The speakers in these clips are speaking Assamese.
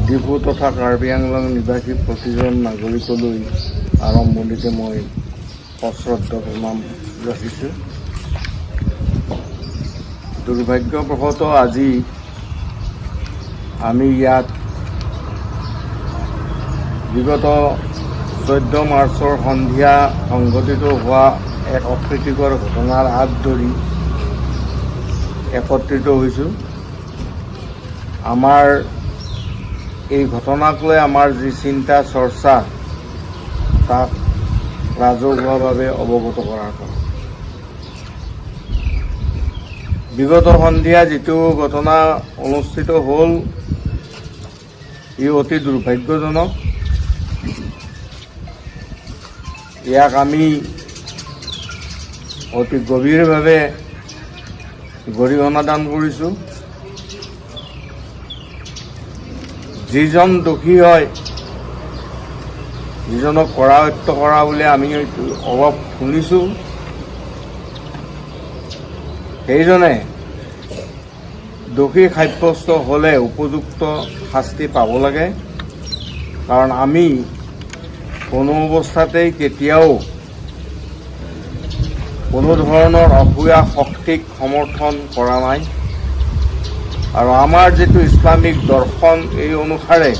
ডিফু তথা কাৰ্বি আংলং নিবাসী প্ৰতিজন নাগৰিকলৈ আৰম্ভণিতে মই সশ্ৰদ্ধ প্ৰণাম যাচিছোঁ। দুৰ্ভাগ্যবশতঃ আজি আমি ইয়াত বিগত 14 মাৰ্চৰ সন্ধিয়া সংঘটিত হোৱা এক অপ্ৰীতিকৰ ঘটনাৰ আঁত ধৰি একত্ৰিত হৈছোঁ। আমাৰ এই ঘটনাক লৈ আমাৰ যি চিন্তা চৰ্চা তাক ৰাজহুৱাভাৱে অৱগত কৰাৰ কাৰণে বিগত সন্ধিয়া যিটো ঘটনা অনুষ্ঠিত হ'ল ই অতি দুৰ্ভাগ্যজনক। ইয়াক আমি অতি গভীৰভাৱে গৰিহণা দান কৰিছোঁ। যিজন দোষী হয়, যিজনক কৰায়ত্ব কৰা বুলি আমি অলপ শুনিছোঁ, সেইজনে দোষী সাব্যস্ত হ'লে উপযুক্ত শাস্তি পাব লাগে। কাৰণ আমি কোনো অৱস্থাতেই কেতিয়াও কোনো ধৰণৰ অসূয়া শক্তিক সমৰ্থন কৰা নাই। আৰু আমাৰ যিটো ইছলামিক দৰ্শন, এই অনুসাৰে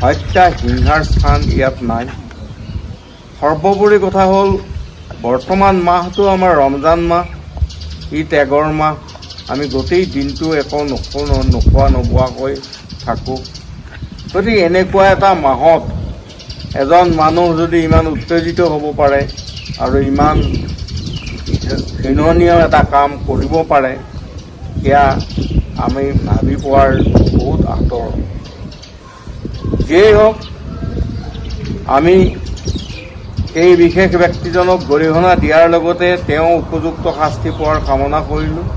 হত্যা হিংসাৰ স্থান ইয়াত নাই। সৰ্বোপৰি কথা হ'ল, বৰ্তমান মাহটো আমাৰ ৰমজান মাহ, ই ত্যাগৰ মাহ। আমি গোটেই দিনটো একো নোখোৱা নোবোৱাকৈ থাকোঁ। গতিকে এনেকুৱা এটা মাহত এজন মানুহ যদি ইমান উত্তেজিত হ'ব পাৰে আৰু ইমান ঘৃণনীয় এটা কাম কৰিব পাৰে, সেয়া আমি ভাবি পোৱাৰ বহুত আঁতৰ। যিয়েই হওক, আমি এই বিশেষ ব্যক্তিজনক গৰিহণা দিয়াৰ লগতে তেওঁ উপযুক্ত শাস্তি পোৱাৰ কামনা কৰিলোঁ।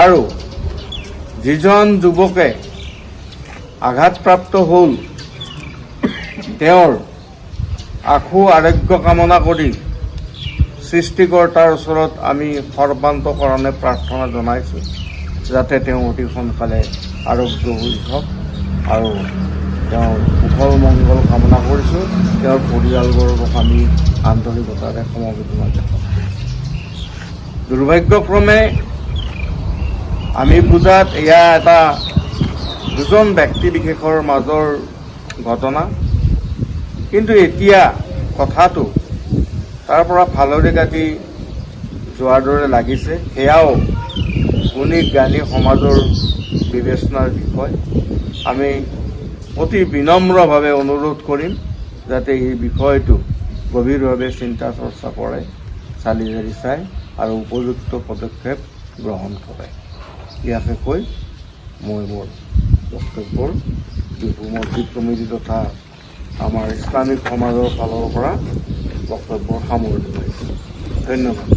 আৰু যিজন যুৱকে আঘাতপ্ৰাপ্ত হ'ল, তেওঁৰ আশু আৰোগ্য কামনা কৰি সৃষ্টিকৰ্তাৰ ওচৰত আমি সৰ্বান্তকৰণে প্ৰাৰ্থনা জনাইছোঁ, যাতে তেওঁ অতি সোনকালে আৰোগ্য হৈ হওক আৰু তেওঁৰ কুশল মংগল কামনা কৰিছোঁ। তেওঁৰ পৰিয়ালবৰ্গক আমি আন্তৰিকতাৰে সমবেদনা জ্ঞাপন কৰিছোঁ। দুৰ্ভাগ্যক্ৰমে আমি বুজাত এয়া এটা দুজন ব্যক্তি বিশেষৰ মাজৰ ঘটনা, কিন্তু এতিয়া কথাটো তাৰ পৰা ফালৰি কাটি যোৱাৰ দৰে লাগিছে। সেয়াও গুণী জ্ঞানী সমাজৰ বিবেচনাৰ বিষয়। আমি অতি বিনম্ৰভাৱে অনুৰোধ কৰিম যাতে এই বিষয়টো গভীৰভাৱে চিন্তা চৰ্চা কৰে, চালি জাৰি চায় আৰু উপযুক্ত পদক্ষেপ গ্ৰহণ কৰে। ইয়াকে কৈ মই মোৰ বক্তব্যৰ ডিফু মছজিদ কমিটি তথা আমাৰ ইছলামিক সমাজৰ ফালৰ পৰা বক্তব্যৰ সামৰণি মাৰিছোঁ। ধন্যবাদ।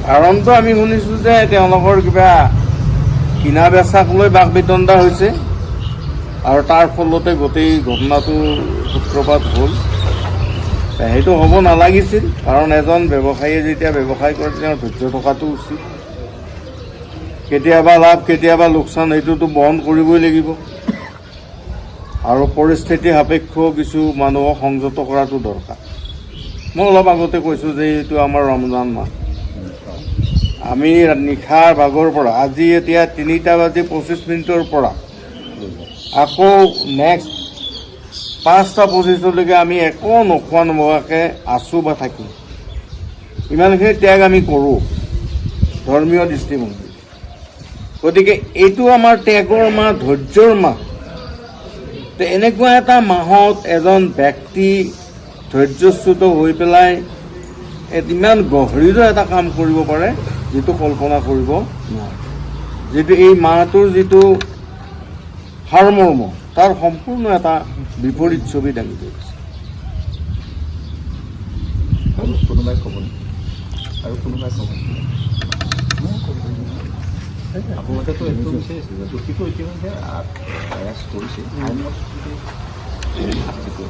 কাৰণটো আমি শুনিছোঁ যে তেওঁলোকৰ কিবা কিনা বেচাক লৈ বাক বিতণ্ডা হৈছে আৰু তাৰ ফলতে গোটেই ঘটনাটো সূত্ৰপাত হ'ল। সেইটো হ'ব নালাগিছিল, কাৰণ এজন ব্যৱসায়ীয়ে যেতিয়া ব্যৱসায় কৰে তেওঁৰ ধৈৰ্য থকাটো উচিত। কেতিয়াবা লাভ কেতিয়াবা লোকচান, সেইটোতো বহন কৰিবই লাগিব। আৰু পৰিস্থিতি সাপেক্ষেও কিছু মানুহক সংযত কৰাটো দৰকাৰ। মই অলপ আগতে কৈছোঁ যে এইটো আমাৰ ৰমজান মাহ। আমি নিশাৰ ভাগৰ পৰা আজি এতিয়া 3:25 পৰা আকৌ নেক্সট 5:25লৈকে আমি একো নোখোৱা নোবোৱাকৈ আছোঁ বা থাকিম। ইমানখিনি ত্যাগ আমি কৰোঁ ধৰ্মীয় দৃষ্টিভংগী। গতিকে এইটো আমাৰ ত্যাগৰ মাহ, ধৈৰ্যৰ মাহ। এনেকুৱা এটা মাহত এজন ব্যক্তি ধৈৰ্যচ্যুত হৈ পেলাই ইমান গভীৰ এটা কাম কৰিব পাৰে যিটো কল্পনা কৰিব নোৱাৰে। যিটো এই মাহটোৰ যিটো সাৰমৰ্ম, তাৰ সম্পূৰ্ণ এটা বিপৰীত ছবি দাঙি ধৰিছে। কোনোবাই ক'ব নেকি? আৰু কোনোবাই ক'ব নেকি? আপোনালোকেতো এইটো বিচাৰিছে যে দোষীটো ইতিমধ্যে এৰেষ্ট কৰিছে, আইনত শাস্তিটো।